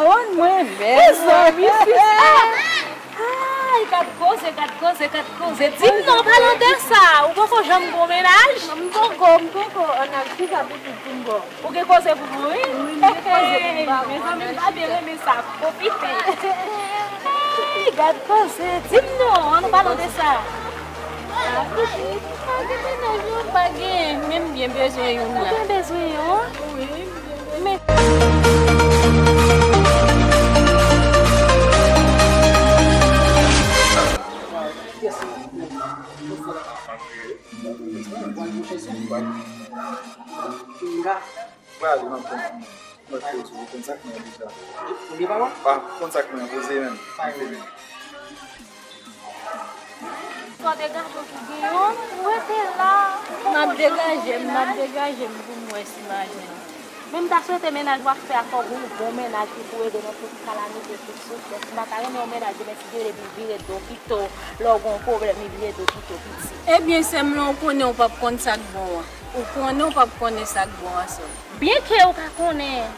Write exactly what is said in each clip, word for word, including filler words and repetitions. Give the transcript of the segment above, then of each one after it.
Bon, mwen menm. Mezanmi, sis. Ay, gad koze, gad koze, gad koze. Di m non, palan de sa, ou poko janm gon mennaj? M poko, m poko. Ann al chita pitit pou m ba w. Ou gen koze pou mwen, wi? Wi, m gen koze pou m ba w. Mezanmi, m ta byen renmen sa. Pwofite. Ey, gad koze. Di m non, ann nou pale de sa. Ah, pitit, m pa gen mennaj non, m pa gen. Men m byen bezwen youn la. Ou byen bezwen youn? Wi, m byen bezwen. Men Mwen ale nan pon. Mwen fè sou konn sa k mwen deja. Ou gen pa wè? Pa konn sa k mwen poze menm. Fò degaje w pou gen youn, ou rete la. M ap degaje m, m ap degaje m pou m wè si m a jwenn. Men m ta swete mennaj w ap fè a fò w gon bon mennaj ki pou ede nan tout kalamite, tout soufrans. M pa ta renmen yon mennaj demen si Dye vle li vire do kite w, lè w gon pwoblèm, li vire do kite w piti. Ebyen, sè m, lè w konnen w p ap konn sa k bon an. Ou konnen w p ap konnen sa k bon an sè m. Byenke ou ka konnen,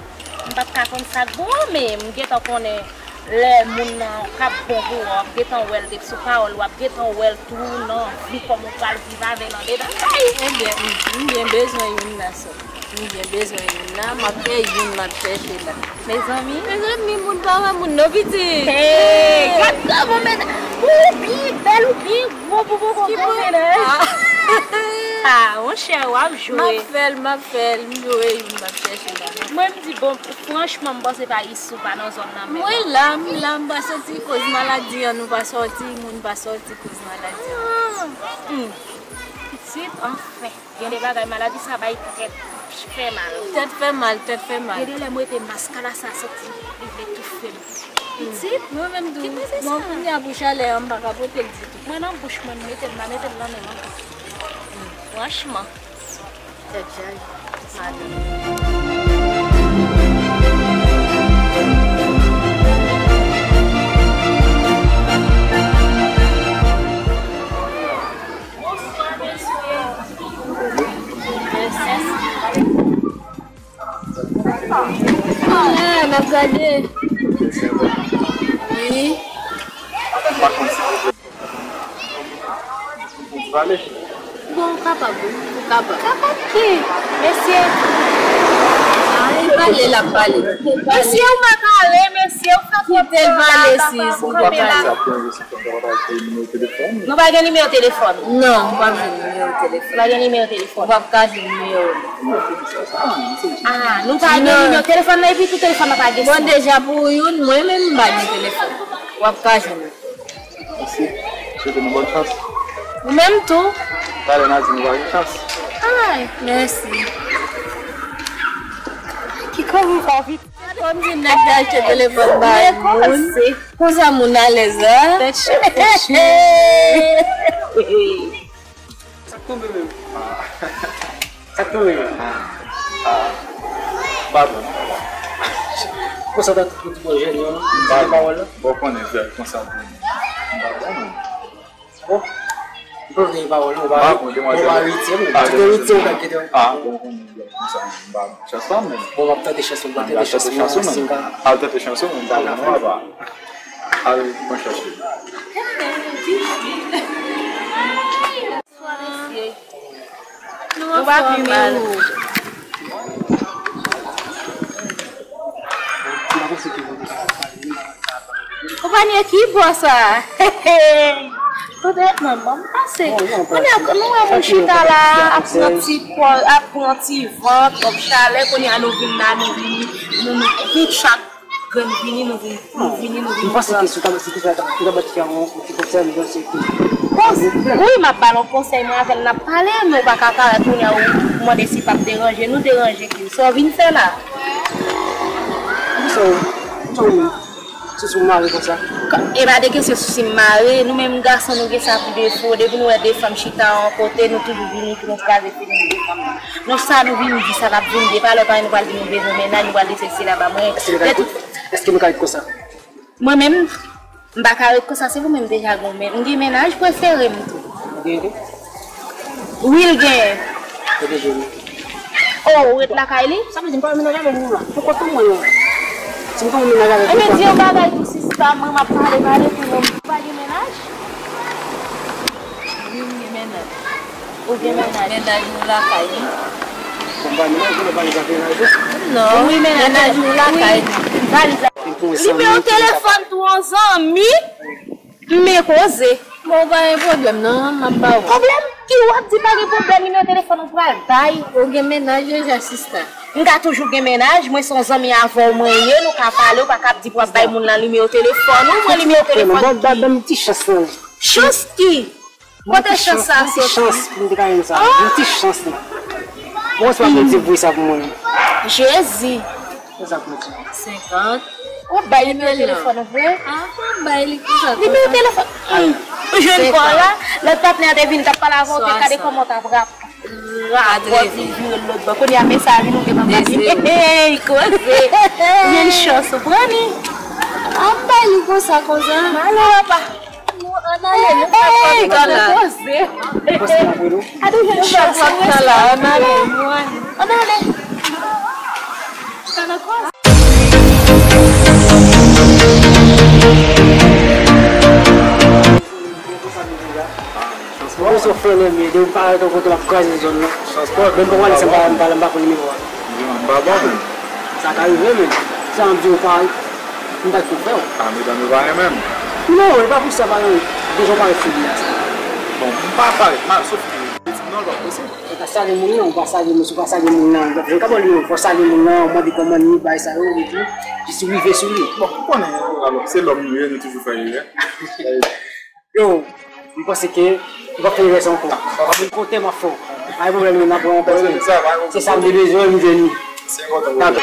m p ap ka konn sa k bon an, men m gentan konnen lè moun nan k ap bon pou ou, w ap gentan wè l depi sou pawòl, w ap gentan wè l tou nan vi kòman w pral viv avè l andedan kay. Ebyen, m, m byen bezwen youn nan sè m. M byen bezwen youn nan, m ap fè youn m ap chèche la. Mezanmi. Mezanmi, moun pa wè moun non pitit. Hey, gad kòman mennaj. Ou byen bèl, ou byen gwo pou poko gon mennaj. Ah, monchè, w ap jwe. M ap fè l, m ap fè l, m jwe youn m ap chèche la. Mwen, m di, bon, franchman, m panse pa isit ou pa nan zòn nan menm. Mwen la, m la, m pa soti koz maladi an, nou pa soti, moun pa soti koz maladi an. Ah, hmm. Pitit, anfen. Gen de bagay, maladi sa bay tèt fè mal. Tèt fè mal, tèt fè mal. Gen de lè m rete maskara sa santi li vle toufe m. Pitit, mwen menm tou, bon, kounye a pou chalè an, m pa ka pote l ditou. Mwen nan bouch mwen, m mete l, m pa mete l nan men m ankò. Franchman. Tèt chaje, madanm. Bonswa, mesye. Mèsi. Ah, n ap gade. Wi. Bon, ou kapab, wi. Ou kapab. Kapab ki? Mesye. Ah, li pale, l ap pale. Mesye, ou makare, mesye, ou fè twòp tan la, papa, ou kanpe la. Nou pa gen nimewo telefòn. Non, ou p ap jwenn nimewo telefòn. Ou pa gen nimewo telefòn. Ou p ap ka jwenn nimewo. Ah, nou pa gen nimewo telefòn nan, epi tou telefòn nan pa gen. Bon, deja pou youn, mwen menm m pa gen telefòn. W ap ka jwenn li. Mèsi. Swete nou bòn chans. Ou menm tou. Talè n a di nou pa gen chans. Ay, mèsi. Ki kòman sa vit? Kòm si nèg te achte telefòn bay moun. Konsa moun alèz la. Tèt chaje. Sa k tonbe menm? Ah. Sa k tonbe menm? Ah. Ah. M pa bon. Konsa ta tout moun jèn yo, m pa bon. Pawòl la. Bon, konnen frè, konsa pou m pa bon menm. Bon. M pa gen pawòl, non, m pa bon, ou pa rete, ou pa rete, ou pa kite. Ah, bon, konnen frè, konsa m pa bon. Chans pa m menm. Bon, m ap tante chans mwen, m ap tante chans mwen, si m ka. Al tante chans ou, m pa bon, non, apa. Al, mwen chèche. Bonswa, mesye. Nou pa pi mal. Konpanye ki bò sa? Kote manman m pase? Kounye a, nou wè moun chita la, ap pran ti pòz, ap pran ti van, twòp chalè, kounye a nou vin la, nou vini, nou, nou, nou chak grenn vini, nou vin, nou vini, nou vin pran. M panse ke si w ta, si w ta, si w ta bat fè yon, yon ti konsèy, m panse ke. Wi, m ap ba l yon konsèy, mwen avè l n ap pale, men w pa ka parèt kounye a, ou mande si p ap deranje nou, deranje ki? Sa w vin fè la? Sa w, sa w menm? Sou, sou mare konsa. E pa de kesyon sou si m mare, nou menm gason nou gen sa pou defo. Depi nou wè de fanm chita yon kote, nou toujou vini pou nou kraze figi de fanm nan. Non, sa nou vin di, sa n ap vin di, e pa lòt anyen nou pral di nou bezwen mennaj, nou pral di sesi laba. Mwen, èske nou ka ret konsa? Mwen menm, m pa ka ret konsa, se pou mwen m deja gon men, m gen mennaj prefere m tou. Ou genyen tou? Wi, l genyen. Kote l ye? Oh, ou ret lakay li? Sa vle di m pa wè mennaj avè moun la. Pou kont mwen menm. Si m gen yon mennaj avèk ou, di yon bagay tou sista, mwen m ap pale, pale, epi mwen m pa gen mennaj? Wi, m gen mennaj. Ou gen mennaj? Mennaj nou lakay, wi. Bon, ba mennaj, ou pa gen mennaj, non? Non, mennaj nou lakay. Nimewo telefòn tou yon zanmi. M men koze. Bon, pa gen pwoblèm, non, m ap ba ou. Pwoblèm? Ki w ap di pa gen pwoblèm, nimewo telefòn ou pral bay. Ou gen mennaj deja, sista. M ka toujou gen mennaj, mwen se yon zanmi avè w mwen ye, nou ka pale, ou pa ka ap di pou w ap bay moun lan nimewo telefòn ou, mwen nimewo telefòn ki? Ban m ti chans lan. Chans ki? Kote chans sa soti? Yon ti chans pou m te ka jwenn sa. Yon ti chans lan. Bon, se pa pou di vre sa pou mwen. Jezi. Konsa pou di. Senkant. Ou bay nimewo telefòn ou vre? Ah, ou bay li konsa. Nimewo telefòn. Ou jwenn kò la, lòt patnè a te vin, t ap pale avè w, te gade kòman w t ap rap. Rap, w ap vin vire l lòt bò. Kounye a, men sa a vin, ou gen manman. Hey, koze. Jwenn chans ou pran li. Ap bay li konsa, konsa. Malè papa. Ann ale, nou pa pran tan la. Poste la pou nou. Ann ale, nou pa pran tan la. Ann ale. Ann ale. Mwen se fè lè mye, depi m parèt yon kote m ap kraze zòn nan. Menm pou mwen, se m pa, m pa, m pa konn nimewo a. M pa bon menm. Sa ka rive menm. Sa m di w pa, m pa t konn fè w. Ah, medam yo pa renmen m. Non, e pa pou sa, pa renmen. Deja w parèt sou li a sa. Bon, m pa parèt mal, sof ke li di m non, l pa posib. Ou pa salye moun nan, ou pa salye moun, si w pa salye moun nan, ou pa salye moun nan, ou mande kòman li, bagay sa yo, epi, jis rive sou li. Bon, ou konnen, alò, se lòm nou ye, nou toujou fè erè. Yo, m panse ke m p ap fè erè sa ankò. Kote m ap fè w. Pa gen pwoblèm, n ap wè ankò. Se sa m te bezwen, m jwenn li. Dakò.